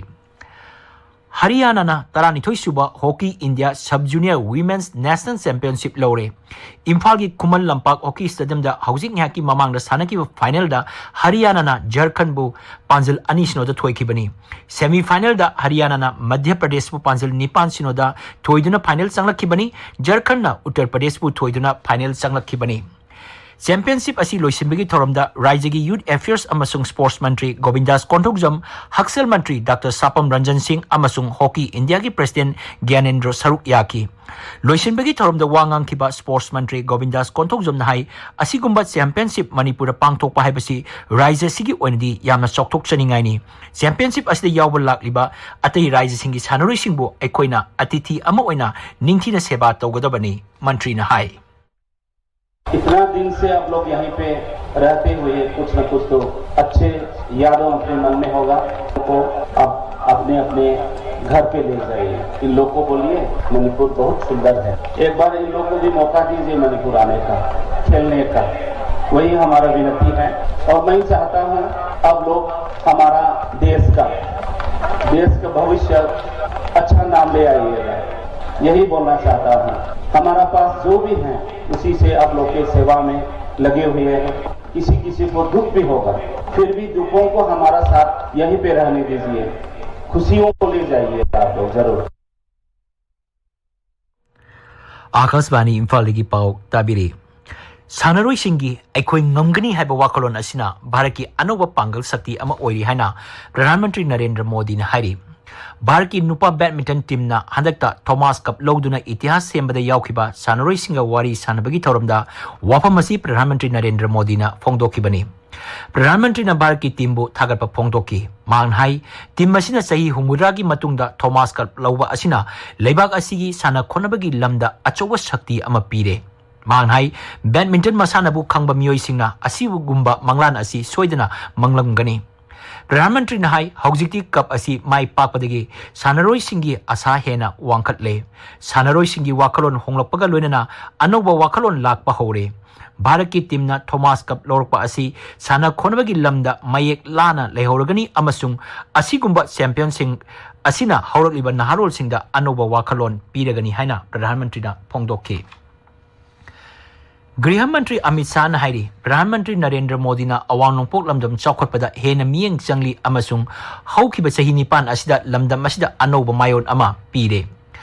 ꯍꯔꯤꯌꯥꯅꯥꯅ ꯇꯔꯥꯅꯤꯊꯣꯏ ꯁꯨꯕ Hockey India Sub Junior Women's National Championship ꯂꯧꯔꯦ꯫ ꯏꯝꯐꯥꯜꯒꯤ ꯈꯨꯃꯟ ꯂꯝꯄꯥꯛ Hockey Stadiumꯗ ꯍꯧꯖꯤꯛ ꯉꯥꯏꯍꯥꯛꯀꯤ ꯃꯃꯥꯡꯗ ꯁꯥꯟꯅꯈꯤꯕ finalꯗ ꯍꯔꯤꯌꯥꯅꯥꯅ ꯖꯔꯈꯟꯕꯨ ꯄꯥꯟꯖꯜ ꯑꯅꯤ ꯁꯤꯅꯣꯗ ꯊꯣꯏꯈꯤꯕꯅꯤ꯫ Semi finalꯗ ꯍꯔꯤꯌꯥꯅꯥꯅ ꯃꯙ꯭ꯌ ꯄ꯭ꯔꯗꯦꯁꯄꯨ ꯄꯥꯟꯖꯜ ꯅꯤꯄꯥꯟ ꯁꯤꯅꯣꯗ ꯊꯣꯏꯗꯨꯅ final ꯆꯪꯂꯛꯈꯤꯕꯅꯤ꯫ ꯖꯔꯈꯟꯅ ꯎꯠꯇꯔ ꯄ꯭ꯔꯗꯦꯁꯄꯨ ꯊꯣꯏꯗꯨꯅ final ꯆꯪꯂꯛꯈꯤꯕꯅꯤ꯫ ꯆꯦꯝꯄꯤꯌꯟꯁꯤꯞ ꯑꯁꯤ ꯂꯣꯏꯁꯤꯟꯕꯒꯤ ꯊꯧꯔꯝꯗ ꯔꯥꯏꯖ꯭ꯌꯒꯤ ꯌꯨꯊ ꯑꯦꯐꯤꯌꯔꯁ ꯑꯃꯁꯨꯡ ꯁ꯭ꯄꯣꯔꯠꯁ ꯃꯟꯇ꯭ꯔꯤ ꯒꯣꯕꯤꯟꯗꯥꯁ ꯀꯣꯟꯊꯧꯖꯝ, ꯍꯛꯁꯦꯜ ꯃꯟꯇ꯭ꯔꯤ ꯗꯥꯛꯇꯔ ꯁꯥꯄꯝ ꯔꯟꯖꯟ ꯁꯤꯡ ꯑꯃꯁꯨꯡ ꯍꯣꯀꯤ ꯏꯟꯗꯤꯌꯥꯒꯤ ꯄ꯭ꯔꯦꯁꯤꯗꯦꯟꯠ ꯒ꯭ꯌꯥꯅꯦꯟꯗ꯭ꯔꯣ ꯁꯔꯨꯛ ꯌꯥꯈꯤ꯫ ꯂꯣꯏꯁꯤꯟꯕꯒꯤ ꯊꯧꯔꯝꯗ ꯋꯥ ꯉꯥꯡꯈꯤꯕ ꯁ꯭ꯄꯣꯔꯠꯁ ꯃꯟꯇ꯭ꯔꯤ ꯒꯣꯕꯤꯟꯗꯥꯁ ꯀꯣꯟꯊꯧꯖꯝꯅ ꯍꯥꯏ, ꯑꯁꯤꯒꯨꯝꯕ ꯆꯦꯝꯄꯤꯌꯟꯁꯤꯞ ꯃꯅꯤꯄꯨꯔꯗ ꯄꯥꯡꯊꯣꯛꯄ ꯍꯥꯏꯕꯁꯤ ꯔꯥꯏꯖ꯭ꯌ ꯑꯁꯤꯒꯤ ꯑꯣꯏꯅꯗꯤ ꯌꯥꯝꯅ ꯆꯥꯎꯊꯣꯛꯆꯅꯤꯡꯉꯥꯏꯅꯤ꯫ ꯆꯦꯝꯄꯤꯌꯟꯁꯤꯞ ꯑꯁꯤꯗ ꯌꯥꯎꯕ ꯂꯥꯛꯂꯤꯕ ꯑꯇꯩ ꯔꯥꯏꯖ꯭ꯌꯁꯤꯡꯒꯤ ꯁꯥꯟꯅꯔꯣꯏꯁꯤꯡꯕꯨ ꯑꯩꯈꯣꯏꯅ ꯑꯇꯤꯊꯤ ꯑꯃ ꯑꯣꯏꯅ ꯅꯤꯡꯊꯤꯅ ꯁꯦꯕꯥ ꯇꯧꯒꯗꯕꯅꯤ, ꯃꯟꯇ꯭ꯔꯤꯅ ꯍꯥꯏ꯫ इतना दिन से आप लोग यहीं पे रहते हुए कुछ न कुछ तो अच्छे यादों अपने मन में होगा। तो अब अपने अपने घर पे ले जाइए। इन लोग को बोलिए, मणिपुर बहुत सुंदर है। एक बार इन लोग को भी मौका दीजिए मणिपुर आने का, खेलने का। वही हमारा विनती है। और मैं चाहता हूँ, आप लोग हमारा देश का, देश का भविष्य अच्छा नाम ले आइएगा, यही बोलना चाहता हूँ। हमारा पास जो भी है, उसी से आप लोग के सेवा में लगे हुए हैं। किसी किसी को दुख भी होगा, फिर भी दुखों को हमारा साथ यहीं पे रहने दीजिए, खुशियों को ले जाइए आप लोग जरूर। ꯑꯥꯀꯥꯁꯕꯥꯅꯤ ꯏꯝꯐꯥꯜꯗꯒꯤ ꯄꯥꯎ ꯇꯥꯕꯤꯔꯤ꯫ ꯁꯥꯟꯅꯔꯣꯏꯁꯤꯡꯒꯤ "ꯑꯩꯈꯣꯏ ꯉꯝꯒꯅꯤ" ꯍꯥꯏꯕ ꯋꯥꯈꯜꯂꯣꯟ ꯑꯁꯤꯅ ꯚꯥꯔꯠꯀꯤ ꯑꯅꯧꯕ ꯄꯥꯡꯒꯜ ꯁꯛꯇꯤ ꯑꯃ ꯑꯣꯏꯔꯤ ꯍꯥꯏꯅ ꯄ꯭ꯔꯙꯥꯟ ꯃꯟꯇ꯭ꯔꯤ ꯅꯔꯦꯟꯗ꯭ꯔ ꯃꯣꯗꯤꯅ ꯍꯥꯏꯔꯤ꯫ ꯚꯥꯔꯠꯀꯤ ꯅꯨꯄꯥ ꯕꯦꯗꯃꯤꯟꯇꯟ ꯇꯤꯝꯅ ꯍꯟꯗꯛꯇ ꯊꯣꯃꯥꯁ ꯀꯞ ꯂꯧꯗꯨꯅ ꯏꯇꯤꯍꯥꯁ ꯁꯦꯝꯕꯗ ꯌꯥꯎꯈꯤꯕ ꯁꯥꯟꯅꯔꯣꯏꯁꯤꯡꯒ ꯋꯥꯔꯤ ꯁꯥꯟꯅꯕꯒꯤ ꯊꯧꯔꯝꯗ ꯋꯥꯐꯝ ꯑꯁꯤ ꯄ꯭ꯔꯙꯥꯟ ꯃꯟꯇ꯭ꯔꯤ ꯅꯔꯦꯟꯗ꯭ꯔ ꯃꯣꯗꯤꯅ ꯐꯣꯡꯗꯣꯛꯈꯤꯕꯅꯤ꯫ ꯄ꯭ꯔꯙꯥꯟ ꯃꯟꯇ꯭ꯔꯤꯅ ꯚꯥꯔꯠꯀꯤ ꯇꯤꯝꯕꯨ ꯊꯥꯒꯠꯄ ꯐꯣꯡꯗꯣꯛꯈꯤ꯫ ꯃꯍꯥꯛꯅ ꯍꯥꯏ, ꯇꯤꯝ ꯑꯁꯤꯅ ꯆꯍꯤ ꯍꯨꯝꯐꯨꯇꯔꯥꯒꯤ ꯃꯇꯨꯡꯗ ꯊꯣꯃꯥꯁ ꯀꯞ ꯂꯧꯕ ꯑꯁꯤꯅ ꯂꯩꯕꯥꯛ ꯑꯁꯤꯒꯤ ꯁꯥꯟꯅ ꯈꯣꯠꯅꯕꯒꯤ ꯂꯝꯗ ꯑꯆꯧꯕ ꯁꯛꯇꯤ ꯑꯃ ꯄꯤꯔꯦ꯫ ꯃꯍꯥꯛꯅ ꯍꯥꯏ, ꯕꯦꯗꯃꯤꯟꯇꯟ ꯃꯁꯥꯟꯅꯕꯨ ꯈꯪꯕ ꯃꯤꯑꯣꯏꯁꯤꯡꯅ ꯑꯁꯤꯒꯨꯝꯕ ꯃꯪꯂꯥꯟ ꯑꯁꯤ ꯁꯣꯏꯗꯅ ꯃꯪꯂꯝꯒꯅꯤ꯫ ꯄ꯭ꯔꯙꯥꯟ ꯃꯟꯇ꯭ꯔꯤꯅ ꯍꯥꯏ, ꯍꯧꯖꯤꯛꯇꯤ ꯀꯞ ꯑꯁꯤ ꯃꯥꯏ ꯄꯥꯛꯄꯗꯒꯤ ꯁꯥꯟꯅꯔꯣꯏꯁꯤꯡꯒꯤ ꯑꯁꯥ ꯍꯦꯟꯅ ꯋꯥꯡꯈꯠꯂꯦ꯫ ꯁꯥꯟꯅꯔꯣꯏꯁꯤꯡꯒꯤ ꯋꯥꯈꯜꯂꯣꯟ ꯍꯣꯡꯂꯛꯄꯒ ꯂꯣꯏꯅꯅ ꯑꯅꯧꯕ ꯋꯥꯈꯜꯂꯣꯟ ꯂꯥꯛꯄ ꯍꯧꯔꯦ꯫ ꯚꯥꯔꯠꯀꯤ ꯇꯤꯝꯅ ꯊꯣꯃꯥꯁ ꯀꯞ ꯂꯧꯔꯛꯄ ꯑꯁꯤ ꯁꯥꯟꯅ ꯈꯣꯠꯅꯕꯒꯤ ꯂꯝꯗ ꯃꯌꯦꯛ ꯂꯥꯅ ꯂꯩꯍꯧꯔꯒꯅꯤ ꯑꯃꯁꯨꯡ ꯑꯁꯤꯒꯨꯝꯕ ꯆꯦꯝꯄꯤꯌꯟꯁꯤꯡ ꯑꯁꯤꯅ ꯍꯧꯔꯛꯂꯤꯕ ꯅꯍꯥꯔꯣꯜꯁꯤꯡꯗ ꯑꯅꯧꯕ ꯋꯥꯈꯜꯂꯣꯟ ꯄꯤꯔꯒꯅꯤ ꯍꯥꯏꯅ ꯄ꯭ꯔꯙꯥꯟ ꯃꯟꯇ꯭ꯔꯤꯅ ꯐꯣꯡꯗꯣꯛꯈꯤ꯫ ꯒ꯭ꯔꯤꯍ ꯃꯟꯇ꯭ꯔꯤ ꯑꯃꯤꯠ ꯁꯥꯍꯅ ꯍꯥꯏꯔꯤ, ꯄ꯭ꯔꯙꯥꯟ ꯃꯟꯇ꯭ꯔꯤ ꯅꯔꯦꯟꯗ꯭ꯔ ꯃꯣꯗꯤꯅ ꯑꯋꯥꯡ ꯅꯣꯡꯄꯣꯛ ꯂꯝꯗꯝ ꯆꯥꯎꯈꯠꯄꯗ ꯍꯦꯟꯅ ꯃꯤꯠꯌꯦꯡ ꯆꯪꯂꯤ ꯑꯃꯁꯨꯡ ꯍꯧꯈꯤꯕ ꯆꯍꯤ ꯅꯤꯄꯥꯟ ꯑꯁꯤꯗ ꯂꯝꯗꯝ ꯑꯁꯤꯗ ꯑꯅꯧꯕ ꯃꯥꯏꯑꯣꯟ ꯑꯃ ꯄꯤꯔꯦ꯫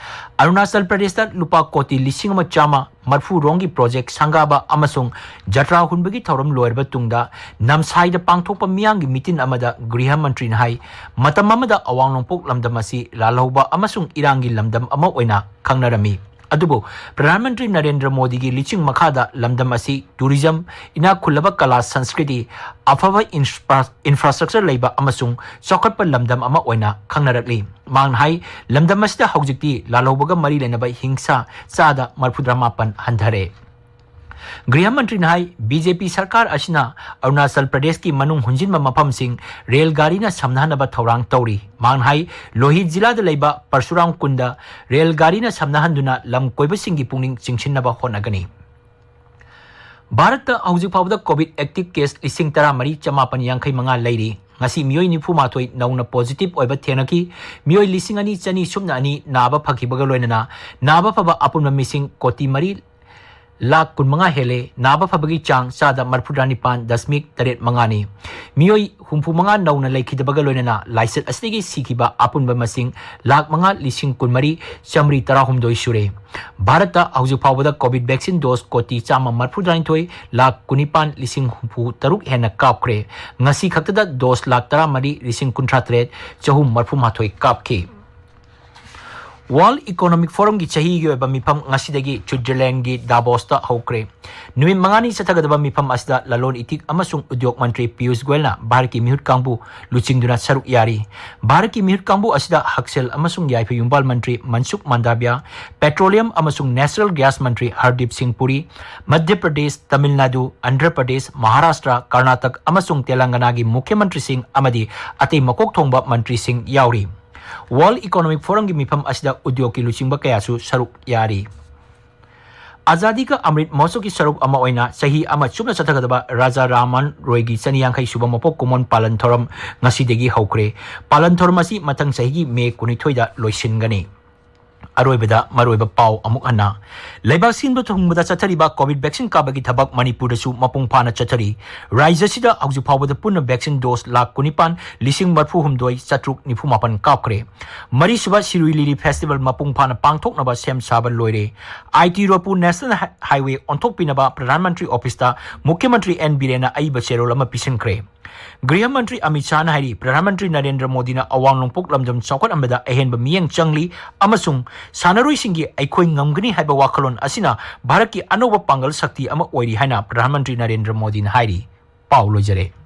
ꯑꯔꯨꯅꯥꯆꯜ ꯄ꯭ꯔꯗꯦꯁꯇ ꯂꯨꯄꯥ ꯀꯣꯇꯤ ꯂꯤꯁꯤꯡ ꯑꯃ ꯆꯥꯝꯃ ꯃꯔꯐꯨ ꯔꯣꯝꯒꯤ ꯄ꯭ꯔꯣꯖꯦꯛ ꯁꯪꯒꯥꯕ ꯑꯃꯁꯨꯡ ꯖꯇ꯭ꯔꯥ ꯍꯨꯟꯕꯒꯤ ꯊꯧꯔꯝ ꯂꯣꯏꯔꯕ ꯇꯨꯡꯗ ꯅꯝꯁꯥꯏꯗ ꯄꯥꯡꯊꯣꯛꯄ ꯃꯤꯌꯥꯝꯒꯤ ꯃꯤꯇꯤꯟ ꯑꯃꯗ ꯒ꯭ꯔꯤꯍ ꯃꯟꯇ꯭ꯔꯤꯅ ꯍꯥꯏ, ꯃꯇꯝ ꯑꯃꯗ ꯑꯋꯥꯡ ꯅꯣꯡꯄꯣꯛ ꯂꯝꯗꯝ ꯑꯁꯤ ꯂꯥꯜꯍꯧꯕ ꯑꯃꯁꯨꯡ ꯏꯔꯥꯡꯒꯤ ꯂꯝꯗꯝ ꯑꯃ ꯑꯣꯏꯅ ꯈꯪꯅꯔꯝꯃꯤ꯫ ꯑꯗꯨꯕꯨ ꯄ꯭ꯔꯙꯥꯟ ꯃꯟꯇ꯭ꯔꯤ ꯅꯔꯦꯟꯗ꯭ꯔ ꯃꯣꯗꯤꯒꯤ ꯂꯤꯆꯤꯡ ꯃꯈꯥꯗ ꯂꯝꯗꯝ ꯑꯁꯤ ꯇꯨꯔꯤꯖꯝ, ꯏꯅꯥꯛ ꯈꯨꯜꯂꯕ ꯀꯂꯥ ꯁꯪꯁꯀ꯭ꯔꯤꯇꯤ, ꯑꯐꯕ ꯏꯟꯐ꯭ꯔꯥ-, ꯏꯟꯐ꯭ꯔꯥꯁ꯭ꯇ꯭ꯔꯛꯆꯔ ꯂꯩꯕ ꯑꯃꯁꯨꯡ ꯆꯥꯎꯈꯠꯄ ꯂꯝꯗꯝ ꯑꯃ ꯑꯣꯏꯅ ꯈꯪꯅꯔꯛꯂꯤ꯫ ꯃꯍꯥꯛꯅ ꯍꯥꯏ, ꯂꯝꯗꯝ ꯑꯁꯤꯗ ꯍꯧꯖꯤꯛꯇꯤ ꯂꯥꯜꯍꯧꯕꯒ ꯃꯔꯤ ꯂꯩꯅꯕ ꯍꯤꯡꯁꯥ ꯆꯥꯗ ꯃꯔꯐꯨꯇꯔꯥꯃꯥꯄꯟ ꯍꯟꯊꯔꯦ꯫ ꯒ꯭ꯔꯤꯍ ꯃꯟꯇ꯭ꯔꯤꯅ ꯍꯥꯏ, ꯕꯤ ꯖꯦ ꯄꯤ ꯁꯔꯀꯥꯔ ꯑꯁꯤꯅ ꯑꯔꯨꯅꯥꯆꯜ ꯄ꯭ꯔꯗꯦꯁꯀꯤ ꯃꯅꯨꯡ ꯍꯨꯟꯖꯤꯟꯕ ꯃꯐꯝꯁꯤꯡ ꯔꯦꯜ ꯒꯥꯔꯤꯅ ꯁꯝꯅꯍꯟꯅꯕ ꯊꯧꯔꯥꯡ ꯇꯧꯔꯤ꯫ ꯃꯍꯥꯛꯅ ꯍꯥꯏ, ꯂꯣꯍꯤꯠ ꯖꯤꯂꯥꯗ ꯂꯩꯕ ꯄꯔꯁꯨꯔꯥꯝ ꯀꯨꯟꯗ ꯔꯦꯜ ꯒꯥꯔꯤꯅ ꯁꯝꯅꯍꯟꯗꯨꯅ ꯂꯝ ꯀꯣꯏꯕꯁꯤꯡꯒꯤ ꯄꯨꯛꯅꯤꯡ ꯆꯤꯡꯁꯤꯟꯅꯕ ꯍꯣꯠꯅꯒꯅꯤ꯫ ꯚꯥꯔꯠꯇ ꯍꯧꯖꯤꯛ ꯐꯥꯎꯕꯗ ꯀꯣꯚꯤꯗ ꯑꯦꯛꯇꯤꯚ ꯀꯦꯁ ꯂꯤꯁꯤꯡ ꯇꯔꯥꯃꯔꯤ ꯆꯃꯥꯄꯟ ꯌꯥꯡꯈꯩ ꯃꯉꯥ ꯂꯩꯔꯤ꯫ ꯉꯁꯤ ꯃꯤꯑꯣꯏ ꯅꯤꯐꯨ ꯃꯥꯊꯣꯏ ꯅꯧꯅ ꯄꯣꯖꯤꯇꯤꯚ ꯑꯣꯏꯕ ꯊꯦꯡꯅꯈꯤ꯫ ꯃꯤꯑꯣꯏ ꯂꯤꯁꯤꯡ ꯑꯅꯤ ꯆꯅꯤ ꯁꯨꯞꯅ ꯑꯅꯤ ꯅꯥꯕ ꯐꯈꯤꯕꯒ ꯂꯣꯏꯅꯅ ꯅꯥꯕ ꯐꯕ ꯑꯄꯨꯟꯕ ꯃꯤꯁꯤꯡ ꯀꯣꯇꯤ ꯃꯔꯤ ꯂꯥꯈ ꯀꯨꯟꯃꯉꯥ ꯍꯦꯜꯂꯦ꯫ ꯅꯥꯕ ꯐꯕꯒꯤ ꯆꯥꯡ ꯆꯥꯗ ꯃꯔꯐꯨꯇꯔꯥꯅꯤꯄꯥꯟ ꯗꯁꯃꯤꯛ ꯇꯔꯦꯠ ꯃꯉꯥꯅꯤ꯫ ꯃꯤꯑꯣꯏ ꯍꯨꯝꯐꯨ ꯃꯉꯥ ꯅꯧꯅ ꯂꯩꯈꯤꯗꯕꯒ ꯂꯣꯏꯅꯅ ꯂꯥꯏꯆꯠ ꯑꯁꯤꯗꯒꯤ ꯁꯤꯈꯤꯕ ꯑꯄꯨꯟꯕ ꯃꯁꯤꯡ ꯂꯥꯈ ꯃꯉꯥ ꯂꯤꯁꯤꯡ ꯀꯨꯟꯃꯔꯤ ꯆꯥꯃꯔꯤ ꯇꯔꯥꯍꯨꯝꯗꯣꯏ ꯁꯨꯔꯦ꯫ ꯚꯥꯔꯠꯇ ꯍꯧꯖꯤꯛ ꯐꯥꯎꯕꯗ ꯀꯣꯚꯤꯗ ꯚꯦꯛꯁꯤꯟ ꯗꯣꯁ ꯀꯣꯇꯤ ꯆꯥꯝꯃ ꯃꯔꯐꯨꯇꯔꯥꯅꯤꯊꯣꯏ ꯂꯥꯈ ꯀꯨꯟꯅꯤꯄꯥꯟ ꯂꯤꯁꯤꯡ ꯍꯨꯝꯐꯨ ꯇꯔꯨꯛ ꯍꯦꯟꯅ ꯀꯥꯞꯈ꯭ꯔꯦ꯫ ꯉꯁꯤ ꯈꯛꯇꯗ ꯗꯣꯁ ꯂꯥꯈ ꯇꯔꯥꯃꯔꯤ ꯂꯤꯁꯤꯡ ꯀꯨꯟꯊ꯭ꯔꯥ ꯇꯔꯦꯠ ꯆꯍꯨꯝ ꯃꯔꯐꯨ ꯃꯥꯊꯣꯏ ꯀꯥꯞꯈꯤ꯫ ꯋꯥꯔꯜꯗ ꯏꯀꯣꯅꯣꯃꯤꯛ ꯐꯣꯔꯝꯒꯤ ꯆꯍꯤꯒꯤ ꯑꯣꯏꯕ ꯃꯤꯐꯝ ꯉꯁꯤꯗꯒꯤ ꯁ꯭ꯋꯤꯠꯖꯔꯂꯦꯟꯒꯤ ꯗꯥꯕꯣꯁꯇ ꯍꯧꯈ꯭ꯔꯦ꯫ ꯅꯨꯃꯤꯠ ꯃꯉꯥꯅꯤ ꯆꯠꯊꯒꯗꯕ ꯃꯤꯐꯝ ꯑꯁꯤꯗ ꯂꯂꯣꯟ ꯏꯇꯤꯛ ꯑꯃꯁꯨꯡ ꯎꯗ꯭ꯌꯣꯛ ꯃꯟꯇ꯭ꯔꯤ ꯄꯤꯌꯨꯁ ꯒꯣꯌꯜꯅ ꯚꯥꯔꯠꯀꯤ ꯃꯤꯍꯨꯠ ꯀꯥꯡꯕꯨ ꯂꯨꯆꯤꯡꯗꯨꯅ ꯁꯔꯨꯛ ꯌꯥꯔꯤ꯫ ꯚꯥꯔꯠꯀꯤ ꯃꯤꯍꯨꯠ ꯀꯥꯡꯕꯨ ꯑꯁꯤꯗ ꯍꯛꯁꯦꯜ ꯑꯃꯁꯨꯡ ꯌꯥꯏꯐ ꯌꯨꯝꯕꯥꯜ ꯃꯟꯇ꯭ꯔꯤ ꯃꯟꯁꯨꯈ ꯃꯥꯟꯗꯥꯕ꯭ꯌꯥ, ꯄꯦꯇ꯭ꯔꯣꯂꯤꯌꯝ ꯑꯃꯁꯨꯡ ꯅꯦꯆꯔꯦꯜ ꯒ꯭ꯌꯥꯁ ꯃꯟꯇ꯭ꯔꯤ ꯍꯔꯗꯤꯞ ꯁꯤꯡ ꯄꯨꯔꯤ, ꯃꯙ꯭ꯌ ꯄ꯭ꯔꯗꯦꯁ, ꯇꯥꯃꯤꯜ ꯅꯥꯗꯨ, ꯑꯟꯙ꯭ꯔ ꯄ꯭ꯔꯗꯦꯁ, ꯃꯍꯥꯔꯥꯁꯇ꯭ꯔ, ꯀꯔꯅꯥꯇꯛ ꯑꯃꯁꯨꯡ ꯇꯦꯂꯪꯒꯅꯥꯒꯤ ꯃꯨꯈ꯭ꯌ ꯃꯟꯇ꯭ꯔꯤꯁꯤꯡ ꯑꯃꯗꯤ ꯑꯇꯩ ꯃꯀꯣꯛ ꯊꯣꯡꯕ ꯃꯟꯇ꯭ꯔꯤꯁꯤꯡ ꯌꯥꯎꯔꯤ꯫ ꯋꯥꯔꯜꯗ ꯏꯀꯣꯅꯣꯃꯤꯛ ꯐꯣꯔꯝꯒꯤ ꯃꯤꯐꯝ ꯑꯁꯤꯗ ꯎꯗ꯭ꯌꯣꯒꯀꯤ ꯂꯨꯆꯤꯡꯕ ꯀꯌꯥꯁꯨ ꯁꯔꯨꯛ ꯌꯥꯔꯤ꯫ ꯑꯖꯥꯗꯤ ꯀ ꯑꯃ꯭ꯔꯤꯠ ꯃꯍꯣꯠꯁꯕꯀꯤ ꯁꯔꯨꯛ ꯑꯃ ꯑꯣꯏꯅ ꯆꯍꯤ ꯑꯃ ꯆꯨꯞꯅ ꯆꯠꯊꯒꯗꯕ ꯔꯥꯖꯥ ꯔꯥꯝ ꯃꯣꯍꯟ ꯔꯣꯏꯒꯤ ꯆꯅꯤ ꯌꯥꯡꯈꯩ ꯁꯨꯕ ꯃꯄꯣꯛ ꯀꯨꯝꯑꯣꯟ ꯄꯥꯂꯟ ꯊꯧꯔꯝ ꯉꯁꯤꯗꯒꯤ ꯍꯧꯈ꯭ꯔꯦ꯫ ꯄꯥꯂꯟ ꯊꯧꯔꯝ ꯑꯁꯤ ꯃꯊꯪ ꯆꯍꯤꯒꯤ ꯃꯦ ꯀꯨꯟꯅꯤꯊꯣꯏꯗ ꯂꯣꯏꯁꯤꯟꯒꯅꯤ꯫ ꯑꯔꯣꯏꯕꯗ ꯃꯔꯨꯑꯣꯏꯕ ꯄꯥꯎ ꯑꯃꯨꯛ ꯍꯟꯅ꯫ ꯂꯩꯕꯥꯛ ꯁꯤꯟꯕ ꯊꯨꯡꯕꯗ ꯆꯠꯊꯔꯤꯕ ꯀꯣꯚꯤꯗ ꯚꯦꯛꯁꯤꯟ ꯀꯥꯞꯄꯒꯤ ꯊꯕꯛ ꯃꯅꯤꯄꯨꯔꯗꯁꯨ ꯃꯄꯨꯡ ꯐꯥꯅ ꯆꯠꯊꯔꯤ꯫ ꯔꯥꯖ꯭ꯌ ꯑꯁꯤꯗ ꯍꯧꯖꯤꯛ ꯐꯥꯎꯕꯗ ꯄꯨꯟꯅ ꯚꯦꯛꯁꯤꯟ ꯗꯣꯁ ꯂꯥꯈ ꯀꯨꯟꯅꯤꯄꯥꯟ ꯂꯤꯁꯤꯡ ꯃꯔꯤꯐꯨ ꯍꯨꯝꯗꯣꯏ ꯆꯥꯇ꯭ꯔꯨꯛ ꯅꯤꯐꯨ ꯃꯥꯄꯟ ꯀꯥꯞꯈ꯭ꯔꯦ꯫ ꯃꯔꯤꯁꯨꯕ ꯁꯤꯔꯨꯏ ꯂꯤꯂꯤ ꯐꯦꯁꯇꯤꯚꯦꯜ ꯃꯄꯨꯡ ꯐꯥꯅ ꯄꯥꯡꯊꯣꯛꯅꯕ ꯁꯦꯝ ꯁꯥꯕ ꯂꯣꯏꯔꯦ꯫ ꯑꯥꯏ ꯇꯤ ꯔꯣꯗꯄꯨ ꯅꯦꯁꯅꯦꯜ ꯍꯥꯏ-, ꯍꯥꯏꯋꯦ ꯑꯣꯟꯊꯣꯛꯄꯤꯅꯕ ꯄ꯭ꯔꯙꯥꯟ ꯃꯟꯇ꯭ꯔꯤ ꯑꯣꯐꯤꯁꯇ ꯃꯨꯈ꯭ꯌ ꯃꯟꯇ꯭ꯔꯤ ꯑꯦꯟ ꯕꯤꯔꯦꯟꯅ ꯑꯏꯕ ꯆꯦꯔꯣꯜ ꯑꯃ ꯄꯤꯁꯤꯟꯈ꯭ꯔꯦ꯫ ꯒ꯭ꯔꯤꯍ ꯃꯟꯇ꯭ꯔꯤ ꯑꯃꯤꯠ ꯁꯥꯍꯅ ꯍꯥꯏꯔꯤ, ꯄ꯭ꯔꯙꯥꯟ ꯃꯟꯇ꯭ꯔꯤ ꯅꯔꯦꯟꯗ꯭ꯔ ꯃꯣꯗꯤꯅ ꯑꯋꯥꯡ ꯅꯣꯡꯄꯣꯛ ꯂꯝꯗꯝ ꯆꯥꯎꯈꯠꯍꯟꯕꯗ ꯑꯍꯦꯟꯕ ꯃꯤꯠꯌꯦꯡ ꯆꯪꯂꯤ ꯑꯃꯁꯨꯡ ꯁꯥꯟꯅꯔꯣꯏꯁꯤꯡꯒꯤ "ꯑꯩꯈꯣꯏ ꯉꯝꯒꯅꯤ" ꯍꯥꯏꯕ ꯋꯥꯈꯜꯂꯣꯟ ꯑꯁꯤꯅ ꯚꯥꯔꯠꯀꯤ ꯑꯅꯧꯕ ꯄꯥꯡꯒꯜ ꯁꯛꯇꯤ ꯑꯃ ꯑꯣꯏꯔꯤ ꯍꯥꯏꯅ ꯄ꯭ꯔꯙꯥꯟ ꯃꯟꯇ꯭ꯔꯤ ꯅꯔꯦꯟꯗ꯭ꯔ ꯃꯣꯗꯤꯅ ꯍꯥꯏꯔꯤ꯫ ꯄꯥꯎ ꯂꯣꯏꯖꯔꯦ꯫